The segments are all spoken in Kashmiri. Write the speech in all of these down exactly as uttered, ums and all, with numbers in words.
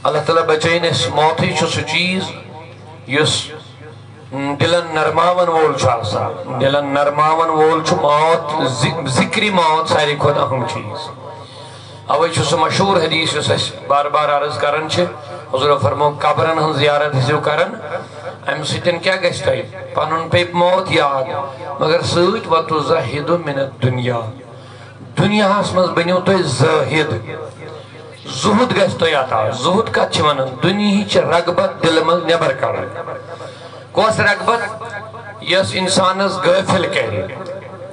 اللہ تعالیٰ بچٲیِن أسۍ۔ موتٕے چھُ سُہ چیٖز یُس دِلن نرماون وول چھُ آسان۔ دِلن نرماون وول چھُ موت، ذِ-، ذِکرِ موت ساروی کھۄتہٕ اہم چیٖز۔ اوے چھُ سُہ مشہوٗر حدیث یُس أسۍ بار بار عرض کران چھِ، حضورو فرموو، قبرن ہٕنٛز زیارت ٲسِو کران، امہِ سۭتۍ کیٛاہ گژھِ تۄہہِ؟ پنُن پیٚیہِ موت یاد، مگر سۭتۍ وَتُزَہِدُ مِنَ الدُّنْیا، دُنیاہَس منٛز بٔنِو تُہۍ زٲہِد۔ زُہُد گژھِ تۄہہِ عطا۔ زُہُد کَتھ چھِ وَنان؟ دُنیہٕچ رغبت دِلہٕ منٛز نٮ۪بر کَڑٕنۍ۔ کۄس رغبت؟ یۄس اِنسانَس غٲفِل کَرِ۔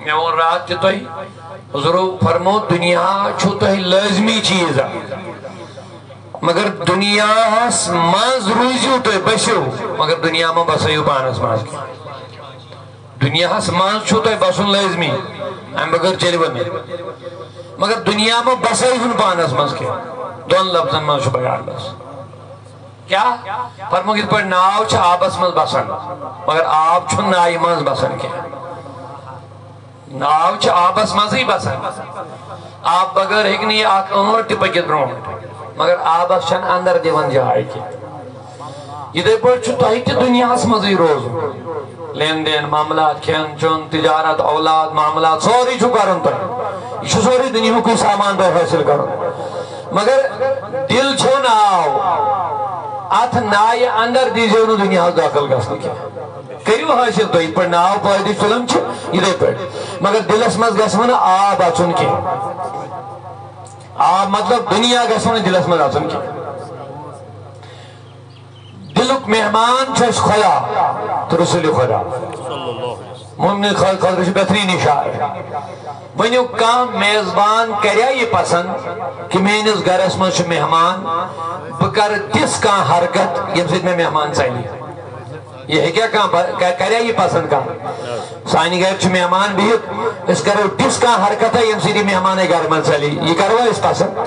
مےٚ ووٚن راتھ تہِ تۄہہِ، حضوٗرو فرموو، دُنیا چھُو تۄہہِ لٲزمی چیٖز اَکھ، مگر دُنیاہَس منٛز روٗزِو تُہۍ، بٔسِو، مگر دُنیا مہ بَسٲیِو پانَس منٛز کینٛہہ۔ دُنیاہَس منٛز چھُو تۄہہِ بَسُن لٲزمی، اَمہِ بغٲر چٔلِوٕ نہٕ۔ مگر دُنیا مہ بَسٲیِہُن پانَس منٛز کینٛہہ۔ دۄن لفظن منٛز چھُ بیان بَس۔ کیٛاہ؟ فرمووُکھ، یِتھ پٲٹھۍ ناو چھِ آبَس منٛز بَسان، مگر آب چھُنہٕ نایہِ منٛز بَسان کینٛہہ۔ ناو چھِ آبَس منٛزٕے بَسان۔ آب بغٲر ہیٚکہِ نہٕ یہِ اَکھ ٲنٛٹ تہِ پٔکِتھ برٛونٛٹھ، مگر آبَس چھَنہٕ اَندَر دِوان جاے کینٛہہ۔ یِتھَے پٲٹھۍ چھُ تۄہہِ تہِ دُنیاہَس منٛزٕے روزُن۔ لین دین، معاملات، کھٮ۪ن چیوٚن، تجارت، اولاد، معاملات، سورُے چھُ کَرُن تۄہہِ۔ یہِ چھُ سورُے دُنیاہُکُے سامان تۄہہِ حٲصِل کَرُن۔ مگر دِل چھو ناو، اَتھ نایہِ اَندَر دیٖزیو نہٕ دُنیاہَس دٲخٕل گژھنہٕ کینٛہہ۔ کٔرِو حٲصِل تُہۍ، یِتھ پٲٹھۍ ناو پٲدٕ تُلان چھِ، یِتھَے پٲٹھۍ۔ مگر دِلَس منٛز گژھِ وۄنۍ آب اَژُن کینٛہہ۔ آب مطلب دُنیا گژھِ وۄنۍ دِلَس منٛز اَژُن کینٛہہ۔ دِلُک مہمان چھُ اَسہِ خۄدا تہٕ رسول خۄدا۔ مومنہِ خٲ-، خٲطرٕ چھُ بہتریٖن اِشارٕ۔ ؤنِو، کانٛہہ میزبان کَریا یہِ پسنٛد کہِ میٛٲنِس گَرَس منٛز چھُ مہمان، بہٕ کَرٕ تِژھ کانٛہہ حرکت ییٚمہِ سۭتۍ مےٚ مہمان ژَلہِ؟ یہِ ہیٚکیا کانٛہہ ب-، ک-، کَریا یہِ پسنٛد کانٛہہ؟ سانہِ گَرِ چھُ مہمان بِہِتھ، أسۍ کَرو تِژھ کانٛہہ حرکتہ ییٚمہِ سۭتۍ یہِ مہمانٕے گَرٕ منٛز ژَلہِ۔ یہِ کَروا أسۍ پسنٛد؟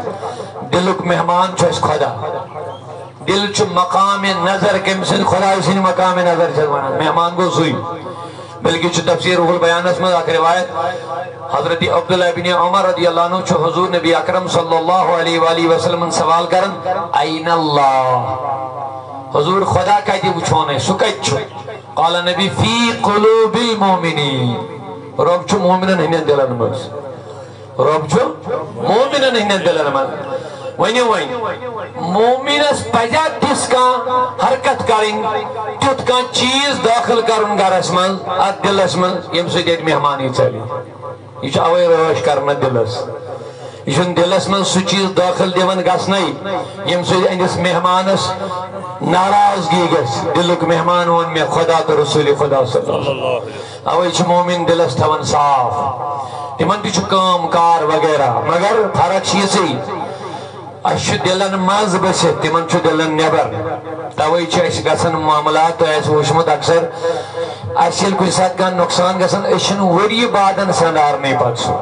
دِلُک مہمان چھُ اَسہِ خۄدا۔ دِل چھُ مقام نظر، کٔمۍ سٕنٛدِ؟ خۄداے سٕنٛدِ مقام نظر چھِ وَنان۔ مہمان گوٚو سُے۔ بلکہِ چھُ تفسیر روح البیانَس منٛز اکھ روایت، حضرت عبداللہ ابن عمر رضی اللہ عنہ چھُ حضور نبی اکرم صلی اللہ علیہ وآلہ وسلمن سوال کران، "این اللہ؟" حضور، خدا کتہِ وٕچھون أسۍ؟ سُہ کتہِ چھُ؟ قال نبی، "فی قلوب المؤمنین۔" رۄب چھُ مومنن ہٕنٛدٮ۪ن دِلن منٛز۔ رۄب چھُ مومنن ہٕنٛدٮ۪ن دِلن منٛز۔ ؤنِو وۄنۍ، مومنس پزیا تِژھ کانٛہہ حرکت کرٕنۍ، تیُتھ کانٛہہ چیٖز دٲخل کرُن گرس منٛز، اتھ دِلس منٛز، ییٚمہِ سۭتۍ ییٚتہِ مہمانٕے ژلہِ؟ یہِ چھُ اوے رٲچھ کران اتھ دِلس۔ یہِ چھُنہٕ دِلس منٛز سُہ چیٖز دٲخل دِوان گژھنَے، ییٚمہِ سۭتۍ أہنٛدِس مہمانس ناراضگی گژھِ۔ دِلُک مہمان ووٚن مےٚ خۄدا تہٕ رسوٗلِ خۄدا صلی اللہ علیہ وسلم۔ اوے چھِ مومن دِلس تھاوان صاف۔ تِمن تہِ چھُ کٲم کار وغیرہ، مگر فرق چھِ یِژٕے، اَسہِ چھُ دِلن منٛز بٔسِتھ، تِمن چھُ دِلن نٮ۪بر۔ توے چھِ اَسہِ گژھان معاملات، تۄہہِ آسہِ وٕچھمُت اکثر، اَسہِ ییٚلہِ کُنہِ ساتہٕ کانٛہہ نۄقصان گژھان، أسۍ چھِنہٕ ؤری بعدن سنٛدارنٕے پتہٕ سُہ۔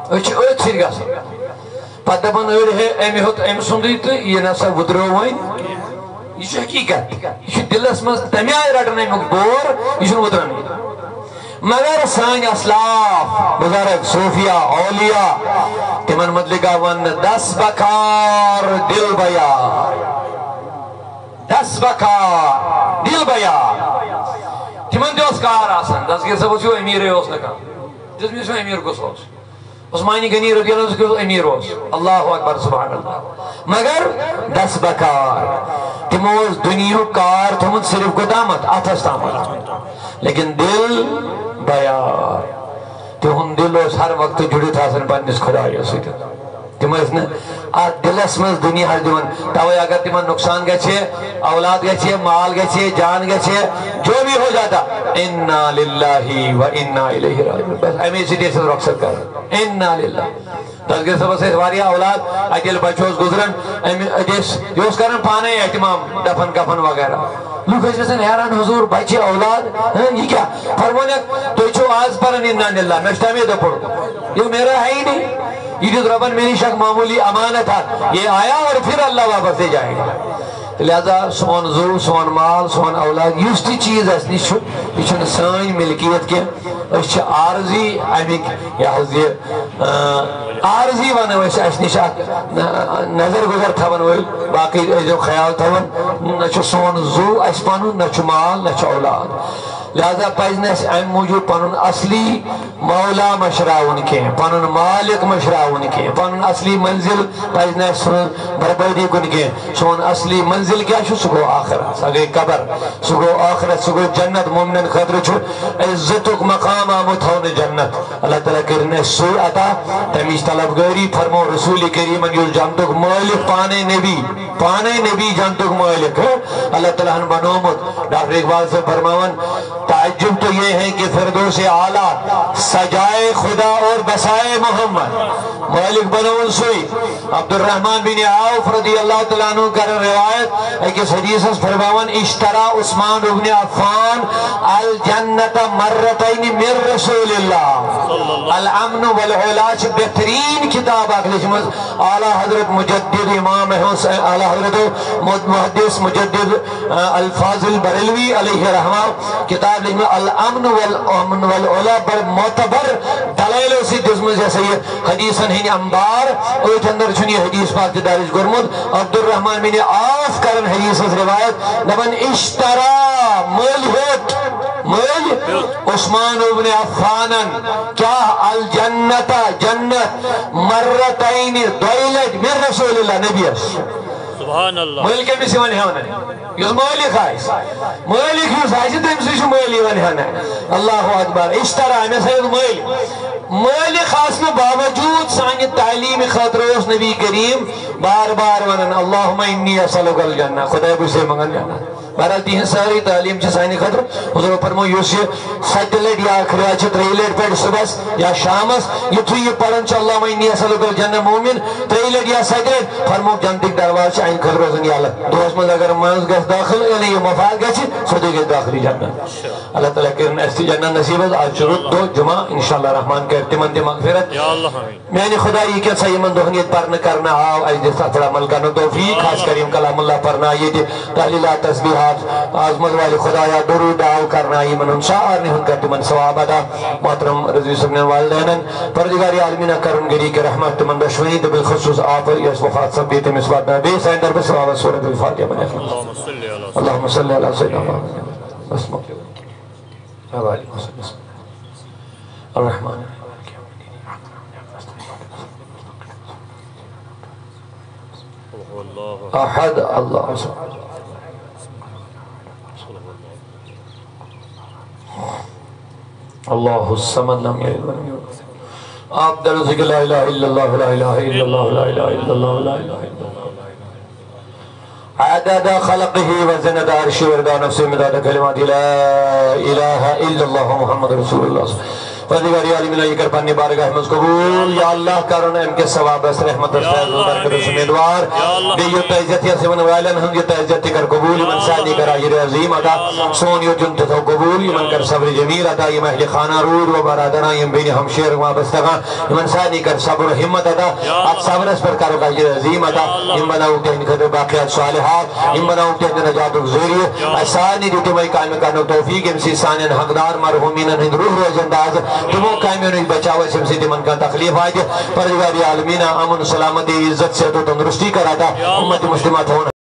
أسۍ چھِ أتھۍ سۭتۍ گژھان۔ پتہٕ دپان أڑۍ، "ہے، أمۍ ہیوٚت أمۍ سُنٛدُے تہٕ یہِ نسا وُتریو وۄنۍ۔" یہِ چھُ حقیٖقت۔ یہِ چھُ دِلس منٛز تَمہِ آیہِ رٹان اَمیُک بور، یہِ چھُنہٕ وُترانٕے۔ مگر سٲنۍ اسلاف، بزرگ، صوفیا، اولیاء، تِمن متعلق آو وننہٕ، "دس بکار دل بیار، دس بکار دل بیار۔" تِمن تہِ اوس کار آسان، دستگیر صٲبس ہیوٗ امیٖرٕے اوس نہٕ کانٛہہ۔ دِژمٕژ چھُ امیر کُس اوس؟ عثمانِ غنی رضی اللہ عنہ کُس امیر اوس؟ اللہ اکبر، سبحان اللہ۔ مگر دس بکار، تِمو اوس دُنیہُک کار تھوٚمُت صرف کوٚتامتھ؟ اتھس تامتھ۔ لیکن دل بیار، تِہُنٛد دل اوس ہر وقتہٕ جُڑِتھ آسان پننِس خۄدایس سۭتۍ۔ تِم ٲسۍ نہٕ اتھ دِلس منٛز دُنیاہس دِوان۔ توے اگر تِمن نۄقصان گژھِ ہے، اولاد گژھِ ہے، مال گژھِ ہے، جان گژھِ ہے، جو بھی ہو جاتا، انا للہ و انا الیہ راجعون۔ بس امی سۭتۍ ٲسۍ أسۍ رۄخصت کران۔ انا للہ۔ دستگیر صٲبس ٲسۍ واریاہ اولاد، اتہِ ییٚلہِ بچہٕ اوس گُزران، أمۍ، اتہِ ٲسۍ، یہِ اوس کران پانے اہتمام، دفن کفن وغیرہ۔ لُکھ ٲسۍ گژھان حیران، "حضور، بچہِ اولاد، ہاں، یہِ کیٛاہ؟" فرمونکھ، "تُہۍ چھِو آز پران انا للہ، مےٚ چھُ تَمے دۄہ پوٚرمُت۔ یہِ میرا ہے ہی نہیں۔ یہ جو ربن میری شک معمولی امانت ہے، یہ آیا اور پھر اللہ واپس لے جائے گا۔" لہذا سون زُو، سون مال، سون اولاد، یُس تہِ چیز اسہِ نِش چھُ، یہِ چھُنہٕ سٲنۍ ملکیت کینٛہہ۔ أسۍ چھِ عارضی امِکۍ، یہِ حظ یہِ، آ، عارضی ونو أسۍ، اسہِ نِش اکھ ن-، نظر گُزر تھاون وٲلۍ۔ باقٕے ٲسۍزیو خیال تھاوان، نہ چھُ سون زُو اسہِ پنُن، نہ چھُ مال، نہ چھُ اولاد۔ لہذا پزِ نہٕ اسہِ امہِ موٗجوٗب پنُن اصلی مولا مٔشراوُن کینٛہہ، پنُن مالک مٔشراوُن کینٛہہ، پنُن اصلی منزل پزِ نہٕ اسہِ سٲنۍ بربٲدی کُن کینٛہہ۔ سون اصلی منزل کیٛاہ چھُ؟ سُہ گوٚو آخرت، سۄ گٔے قبر، سُہ گوٚو آخرت، سُہ گوٚو جنت۔ مومنن خٲطرٕ چھُ عزتُک مقام آمُت تھاونہٕ، جنت۔ اللہ تعالیٰ کٔرِن اسہِ سُے عطا، تمِچ طلبگٲری فرمو رسول کریمن، یُس جنتُک مٲلک پانے نبی، پانے نبی جنتُک مٲلک، ہہ؟ اللہ تعالیٰ ہن بنومُت۔ ڈاکٹر اقبال صٲب فرماوان، تعجب تو یہ ہے کہ فردوس اعلیٰ سجائے خدا اور بسائے محمد۔ مٲلک بنووُن سُے۔ عبدالرحمن بن عوف رضی اللہ تعالیٰ عنہ کرن روایت، أکِس حدیثس فرماوان، اشترى عثمان بن عفان الجنة مرتين من رسول الله۔ الامن والعلا چھِ بہترین کتاب اکھ لیچھمٕژ اعلیٰ حضرت مجدد امام احمد، اعلیٰ حضرت محدث مجدد، آ، الفاضل بریلوی علیہ رحمہ، کتاب لیچھمٕژ الامن والامن والعلا، بڑ معتبر دلائلو سۭتۍ دِژمٕژ یہِ ہسا یہِ حدیثن ہٕنٛدۍ انبار۔ أتھۍ اندر چھُنہٕ یہِ حدیث پاک تہِ درج کوٚرمُت۔ عبدالرحمن بن عوف کرن حدیثس روایت، دپان، اشترى، مٔلۍ ہیوٚت، مٔلۍ عثمان ابن عفانن کیٛاہ؟ الجنت، جنت، مرتين، دۄیہِ لٹہِ، من رسول اللہ، نبیس۔ سبحان اللہ۔ مٔلۍ کٔمِس یِوان ہٮ۪ونہٕ؟ یُس مٲلِک آسہِ۔ مٲلِک یُس آسہِ، تٔمۍ سٕے چھُ مٲلۍ یِوان ہٮ۪نہٕ۔ اللہ اکبر۔ اشترى، مےٚ سا یُس مٲلۍ۔ مٲلِک آسنہٕ باوجوٗد سانہِ تعلیٖمہِ خٲطرٕ اوس نبی کریم بار بار ونان، اللهم انی اسألک الجنہ، خدایا، بہٕ چھُسے منگان جنت۔ بہرحال، تِہنٛز سٲرٕے تعلیٖم چھِ سانہِ خٲطرٕ۔ حضورو فرموو، یُس یہِ ستہِ لٹہِ یا ٲخری راتھ چھِ ترٛیٚیہِ لٹہِ پرِ صبحس یا شامس، یُتھُے یہِ پران چھُ، اللهم انی اسألک الجنہ، مومن، ترٛیٚیہِ لٹہِ یا ستہِ لٹہِ، فرموو، جنتٕکۍ دروازٕ چھِ اَمہِ خٲطرٕ روزان یَلہٕ۔ دۄہس منٛز اگر منٛز گژھِ دٲخل، یعنی یہِ مفاد گژھِ، سیوٚدُے گژھِ دٲخلٕے جنت۔ اللہ تعالیٰ کٔرِن اَسہِ تہِ جنت نصیب حظ۔ آز چھُ رُت دۄہ، جمعہ، انشاءاللہ الرحمن کَرِ تِمن تہِ مغفرت۔ یا اللہ، آمین۔ میانہِ خۄدایہِ، یہِ کینٛژھا یِمن دۄہن ییٚتہِ پرنہٕ کرنہٕ آو، اَسہِ دِژ تَتھ پٮ۪ٹھ عمل کرنُک توفیٖق، خاص کر یِم کلام اللہ پرنہٕ آیہِ ییٚتہِ، تحلیٖلات، تسبیٖحات، عظمت والہِ خۄدایا، درود آو کرنہٕ آیہِ، یِمن ہُنٛد سارنٕے ہُنٛد کر تِمن ثواب عطا۔ محترم رضوی صٲبنٮ۪ن والدینن، پروردگار عالمیٖنہ کرُن گٔری کہِ رحمت تِمن دۄشوٕنی تہٕ بالخصوص آپ یۄس وفات سپدے تٔمِس واتناو بیٚیہِ سانہِ طرفہٕ ثوابس صورت الفاتحہ۔ اللهم صل على سيدنا محمد۔ بس۔ الرحمن الرحيم۔ احد، اللہ الصمد۔ اللہ الصمد، لم يلد ولم يولد۔ آپ درس کہ لا الہ الا اللہ، لا الہ الا اللہ، لا الہ الا اللہ، لا الہ الا اللہ۔ عدد خلقه وزنة عرشه ورضا نفسه ومداد كلماته، لا إله إلا الله محمد رسول الله۔ پروردگار عالمین، یہِ کر پننہِ بارگاہ منٛز قبول۔ یا اللہ، کرُن امہِ کِس ثوابس، رحمتس، فیض و برکتس امیدوار۔ بیٚیہِ یہِ تعزیت یس یِمن والٮ۪ن ہٕنٛز یہِ تعزیت تہِ کر قبول، یِمن سارنٕے کر اجر عظیم عطا۔ سون یہِ دیُن تہِ تھاو قبول، یِمن کر صبر جمیل عطا، یِم اہل خانہ روٗدۍ و برادران، یِم بیٚنہِ ہمشیرٕ وابستگان، یِمن سارنٕے کر صبر و ہمت عطا۔ اتھ صبرس پٮ۪ٹھ کرو اجر عظیم عطا۔ یِم بناوو تہنٛدِ خٲطرٕ باقیات صالحات، یِم بناوو تہنٛدِ نجاتُک ذٔریعہٕ۔ اسہِ سارنٕے دِ تِمے کامہِ کرنُک توفیٖق، ییٚمہِ سۭتۍ سانٮ۪ن حقدار مرحوٗمیٖنن ہٕنٛدۍ روح روزن تازٕ۔ تِمو کامیو نِش بچاو اسہِ، ییٚمہِ سۭتۍ تِمن کانٛہہ تکلیف واتہِ۔ پروردگار عالمیٖنہ، امن، سلامتی، عزت، صحت و تندرستی کر عطا۔ امت مسلمہ تھاوُن